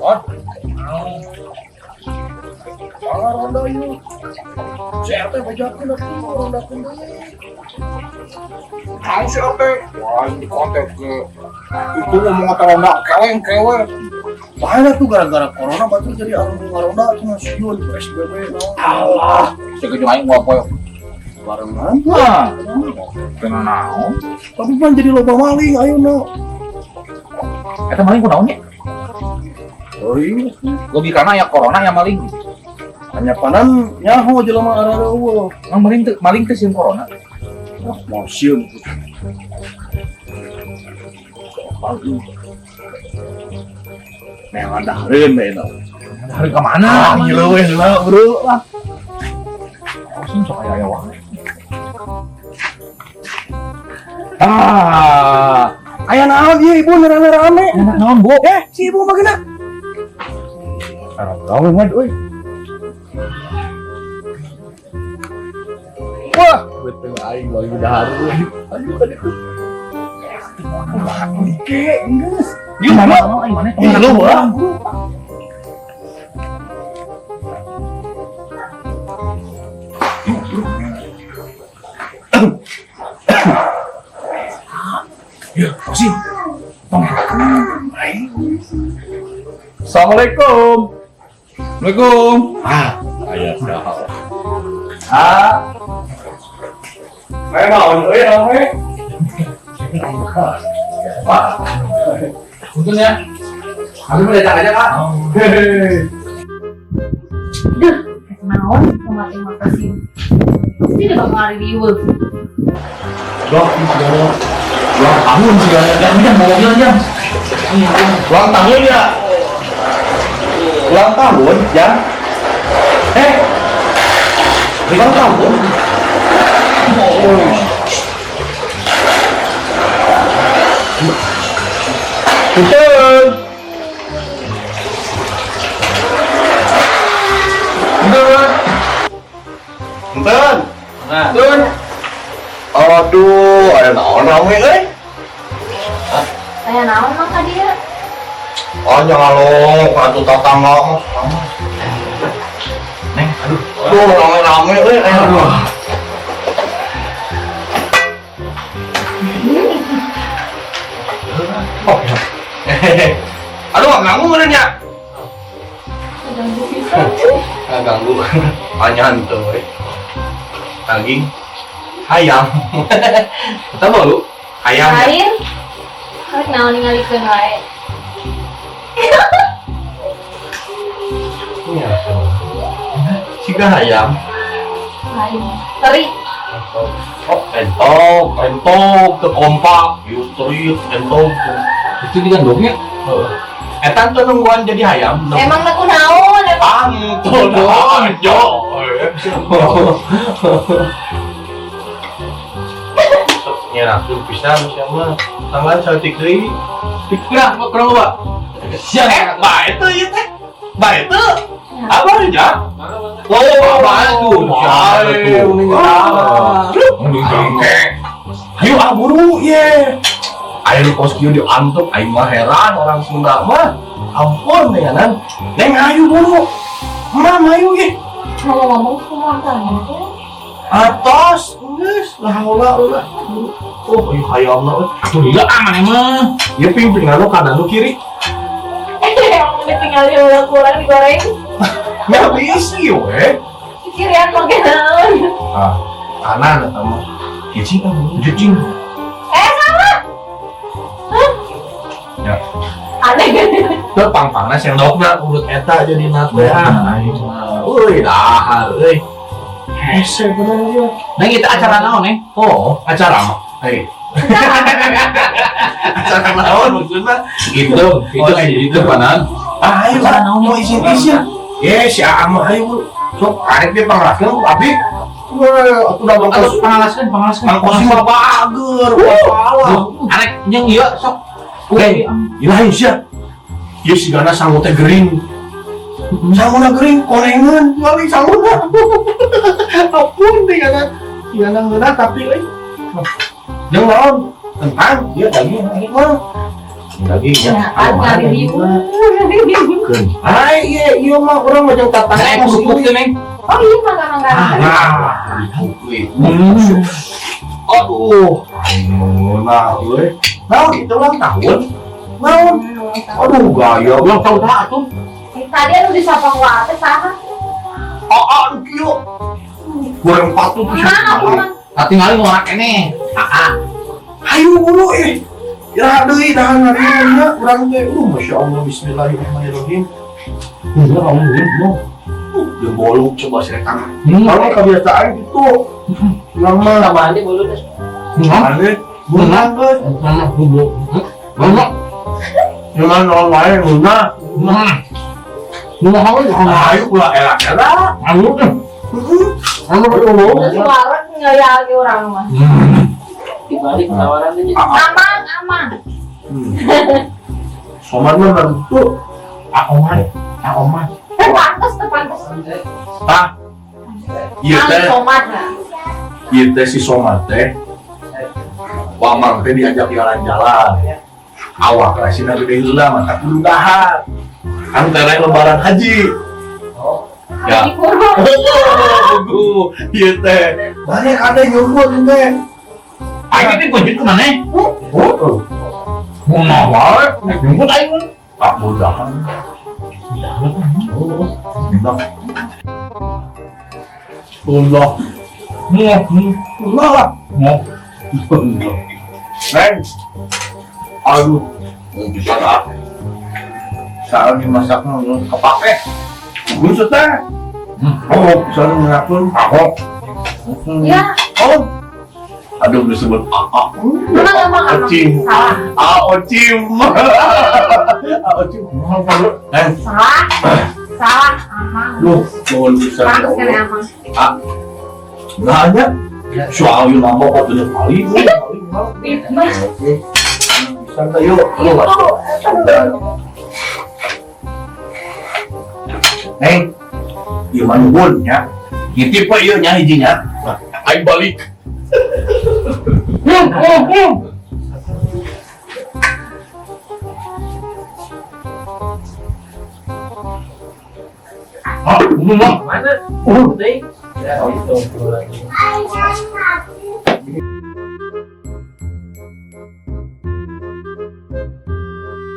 Oh. Ah, ronda yuk. Si RT bajakeun atuh rondakeun deui. Kang si RT, wah ini kontak ke itu ngomong kata ronda keleng kewe. Banyak tuh gara-gara corona batur jadi anu ngaronda cenah sieun PSBB naon. Allah, segitu aing gua poe. Barengan. Nah, kena naon? Tapi pan jadi loba maling ayeuna. Eta maling kunaon nya? Euy, Logikana ya corona ya maling. hanya panan nyaho jelema arareueuh. Emang maling teu sieun corona. Ah, mau sieun. Pagi. Memang dahareun we na. Hari ka mana? Ah, gila we lah, bro. Lah. Langsung sok aya aya wae. Ah, Aya naon ieu ibu rame-rame? enak naon, Bu? Eh, si ibu mah gena. Rame mah euy. Wah, betul aing lagi dahar euy. Aduh, aduh. Oke, geus. Ieu mana aing mana? Ih, lu ah. Ya, sih. Tong. Assalamualaikum. Assalamualaikum. Ah, aya saha. Ah. Saya naon euy rame. Pak. Punten ya. Aku mau datang aja, Pak. Hehehe. Duh, naon mati makasih. Pasti udah bakal riweuh. Loh, segala ulang tahun segala. Jam jam bawa mobil jam. Ulang tahun ya. Ulang tahun ya. Eh. Ulang tahun. Oh. Punten. Punten. Punten. Nah, Punten. Aduh, aya naon rame euy? Aya naon mah ka dieu? Ah, nyalok atuh tatangga mah sama. Neng, aduh. Aduh, rame-rame euy aya. Aduh. Oh. Aduh, ganggu meureun nya. Ganggu pisan. Ah, ganggu. Anyan tuh euy. Daging hayam. Kita mau lu. Hayam. Ya? Lain. Rek naon ningalikeun wae. Iya. Siga hayam. Lain. Teri. Oh, entok, entok, teu kompak, ieu street, entok. Itu digandungnya. Heeh. Eta teu nungguan jadi hayam. Emang laku naon emang? Pantul aja. Nyerakkeun pisan sia mah. Tangan saeutik deui. Kurang, kurang apa? Siang. Bae teu ieu teh. Bae teu. Apa aja? Oh, bae tuh. Bae, Bangke. Ayo ah buru ye. Ayo di pos kieu diantuk aing mah heran orang Sunda mah. Ampun dengan Neng ayo buru. Mam ayo ye. Ngomong-ngomong kumaha tanya teh? Atos geus lah haula ulah. Oh, ieu hayamna euy. Atuh lila ah maneh mah. Ieu pingpingan nu kanan nu kiri. Emang ditinggalin udah kurang digoreng. Meh diisi we. Kirian make naon? Ah, kanan eta mah. Cicing ah, cicing. Eh salah. Hah? Ya. Aneh. Teu pang-pangna sendokna urut eta jadi teh ah. Aing mah euy dahar euy. Hese bener ieu. Neng itu acara naon neng? Oh, acara mah. Hei. Acara naon maksudna? Itu, Oh, itu panan. Ah, ayo Acara naon mau izin-izin. Ye, si Aam mah ayo. Sok arek dia pangraskeun ku abi. Wah, atuh da bangkos. Aduh, pangalaskeun, pangalaskeun. Bangkos mah bager, salah. Arek jeung ieu sok. Hei, ilahi sia. Ieu sigana sangu teh gering. Sanguna gering konengan, kali sanguna. Ampun digana. Sigana ngeunah tapi euy. Jeung naon? Kentang, ieu daging aing mah. Daging ya. Ya, kan review. Ai, iya, iya mah urang mah jeung tatangga Neng, kerupuk teh, Neng. Oh iya, mangga mangga. Nah, aduh, nah, euy. Naon itu ulang tahun? Naon? Aduh, gaya Ulang tahun saha atuh? Tadi anu disapa ku teh saha? Aa, aduh kieu. Goreng patut tuh. Katingali ngorak keneh. Aa. Ayo buru eh. Ya deui dahan ngariung urang teh. Masya Allah, bismillahirrahmanirrahim. Enggak kamu belum. Dia bolu coba setan. Kalau kebiasaan gitu. Urang mah Tambahan deh bolu deh. Tambahan deh. Bunga geus. Bunga. Cuman orang lain bunga. Bunga hawe. Ayo ulah elak-elak. Ayo teh. Anu bolu. Suara ngayal ge urang mah. Dibalik tawaran aja. Amang, amang. Somad mah tentu. Aoman, aoman. Pantes teu pantes. Tah. Ieu teh. Somad. Ieu teh si Somad teh. Wamang teh diajak jalan-jalan. Awak rasina gede heula mah kudu dahar. Kan tereng lebaran haji. Ya. Oh, ieu teh. Banyak ada nyumbut teh. Aing ini kunjut ke mana? Heeh. Mun wae, nyumbut aing. Tak mudahan. Udah. Udah. Udah. Neng. Aduh, bisa tak? Soal dimasaknya kepake. Busut teh. Oh, bisa ngelakuin. Aku. Ya. Oh. Aduh, disebut AA. Emang Ocim. salah. A Ocim. A Ocim. Salah. Salah. Amang. Duh, mohon bisa. Pantes kan amang. A. Nanya. Soal yuk nambah kok banyak kali. Fitnah. Santai yuk. Lu Neng. Ieu mah nuhun nya. Ngitip we ieu nya hijinya. Aing balik. Ah, ini mah Mana? Deh. Ya, itu lagi.